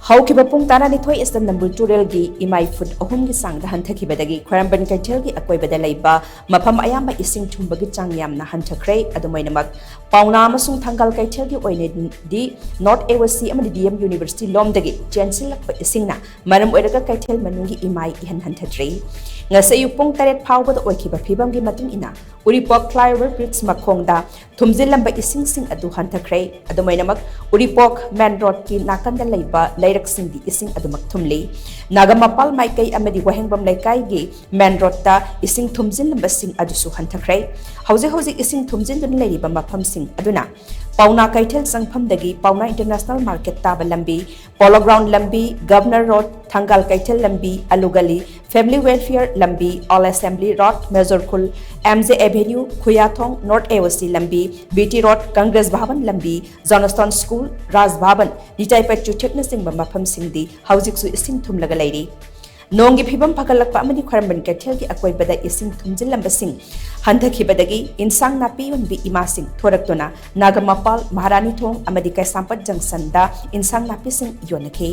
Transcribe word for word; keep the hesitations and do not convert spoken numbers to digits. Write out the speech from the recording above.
ꯍꯧꯈꯤꯕ ꯄꯨꯡ ꯇꯔꯥꯅꯤꯊꯣꯏ ꯑꯁꯤꯗ ꯅꯝꯕꯨꯜ ꯇꯨꯔꯦꯜꯒꯤ ꯏꯃꯥꯏ ꯐꯨꯠ ꯑꯍꯨꯝꯒꯤ ꯆꯥꯡꯗ ꯍꯟꯊꯈꯤꯕꯗꯒꯤ ꯈ꯭ꯋꯥꯏꯔꯝꯕꯟ ꯀꯩꯊꯦꯜꯒꯤ ꯑꯀꯣꯏꯕꯗ ꯂꯩꯕ ꯃꯐꯝ ꯑꯌꯥꯝꯕ ꯏꯁꯤꯡ ꯊꯨꯝꯕꯒꯤ ꯆꯥꯡ ꯌꯥꯝꯅ ꯍꯟꯊꯈ꯭ꯔꯦ꯫ ꯑꯗꯨꯃꯥꯏꯅꯃꯛ ꯄꯥꯎꯅꯥ ꯑꯃꯁꯨꯡ ꯊꯪꯒꯥꯜ ꯀꯩꯊꯦꯜꯒꯤ ꯑꯣꯏꯅꯗꯤ ꯅꯣꯔꯠ ꯑꯦ ꯑꯣ ꯁꯤ ꯑꯃꯗꯤ ꯗꯤ ꯑꯦꯝ ꯌꯨꯅꯤꯚꯔꯁꯤꯇꯤ ꯂꯣꯝꯗꯒꯤ ꯆꯦꯟꯁꯤꯜꯂꯛꯄ ꯏꯁꯤꯡꯅ ꯃꯔꯝ ꯑꯣꯏꯔꯒ ꯀꯩꯊꯦꯜ ꯃꯅꯨꯡꯒꯤ ꯏꯃꯥꯏ ꯏꯍꯟ ꯍꯟꯊꯗ꯭ꯔꯤ꯫ ꯉꯁꯤ ꯑꯌꯨꯛ ꯄꯨꯡ ꯇꯔꯦꯠ ꯐꯥꯎꯕꯗ ꯑꯣꯏꯈꯤꯕ ꯐꯤꯕꯝꯒꯤ ꯃꯇꯨꯡ ꯏꯟꯅ ꯎꯔꯤꯄꯣꯛ flyover bridge ꯃꯈꯣꯡꯗ ꯊꯨꯝꯖꯤꯜꯂꯝꯕ ꯏꯁꯤꯡꯁꯤꯡ ꯑꯗꯨ ꯍꯟꯊꯈ꯭ꯔꯦ꯫ ꯑꯗꯨꯃꯥꯏꯅꯃꯛ ꯎꯔꯤꯄꯣꯛ main roadꯀꯤ ꯅꯥꯀꯟꯗ ꯂꯩꯕ ꯂꯩꯔꯛꯁꯤꯡꯗꯤ ꯏꯁꯤꯡ ꯑꯗꯨꯃꯛ ꯊꯨꯝꯂꯤ꯫ ꯅꯥꯒꯥꯃꯄꯥꯜ ꯃꯥꯏꯀꯩ ꯑꯃꯗꯤ ꯋꯥꯍꯦꯡꯕꯝ ꯂꯩꯀꯥꯏꯒꯤ main roadꯇ ꯏꯁꯤꯡ ꯊꯨꯝꯖꯤꯜꯂꯝꯕꯁꯤꯡ ꯑꯗꯨꯁꯨ ꯍꯟꯊꯈ꯭ꯔꯦ꯫ ꯍꯧꯖꯤꯛ ꯍꯧꯖꯤꯛ ꯏꯁꯤꯡ ꯊꯨꯝꯖꯤꯟꯗꯨꯅ ꯂꯩꯔꯤꯕ ꯃꯐꯝꯁꯤꯡ ꯑꯗꯨꯅ ꯄꯥꯎꯅꯥ ꯀꯩꯊꯦꯜ ꯆꯪꯐꯝꯗꯒꯤ ꯄꯥꯎꯅꯥ International Market ꯇꯥꯕ ꯂꯝꯕꯤ, Polo Ground ꯂꯝꯕꯤ, Governor Road, ꯊꯪꯒꯥꯜ ꯀꯩꯊꯦꯜ ꯂꯝꯕꯤ, ꯑꯂꯨ ꯒꯂꯤ, Family Welfare ꯂꯝꯕꯤ, Old Assembly Road, Major ꯈꯨꯜ, M J Avenue, Khuyathong, North A O C ꯂꯝꯕꯤ, B T Road, Congress Bhavan ꯂꯝꯕꯤ, Johnstone School, Raj Bhavan, ꯗꯤꯇꯥꯏ ꯄꯠꯆꯨ ꯊꯦꯛꯅꯆꯤꯡꯕ ꯃꯐꯝꯁꯤꯡꯗꯤ ꯍꯧꯖꯤꯛꯁꯨ ꯏꯁꯤꯡ ꯊꯨꯝꯂꯒ ꯂꯩꯔꯤ꯫ ꯅꯣꯡꯒꯤ ꯐꯤꯕꯝ ꯐꯒꯠꯂꯛꯄ ꯑꯃꯗꯤ ꯈ꯭ꯋꯥꯏꯔꯝꯕꯟ ꯀꯩꯊꯦꯜꯒꯤ ꯑꯀꯣꯏꯕꯗ ꯏꯁꯤꯡ ꯊꯨꯝꯖꯤꯜꯂꯝꯕꯁꯤꯡ ꯍꯟꯊꯈꯤꯕꯗꯒꯤ ꯏꯟꯁꯥꯡ ꯅꯥꯄꯤ ꯌꯣꯟꯕꯤ ꯏꯃꯥꯁꯤꯡ ꯊꯣꯔꯛꯇꯨꯅ ꯅꯥꯒꯥꯃꯄꯥꯜ, ꯃꯍꯥꯔꯥꯅꯤ ꯊꯣꯡ ꯑꯃꯗꯤ ꯀꯩꯁꯥꯝꯄꯥꯠ junctionꯗ ꯏꯟꯁꯥꯡ ꯅꯥꯄꯤꯁꯤꯡ ꯌꯣꯟꯅꯈꯤ꯫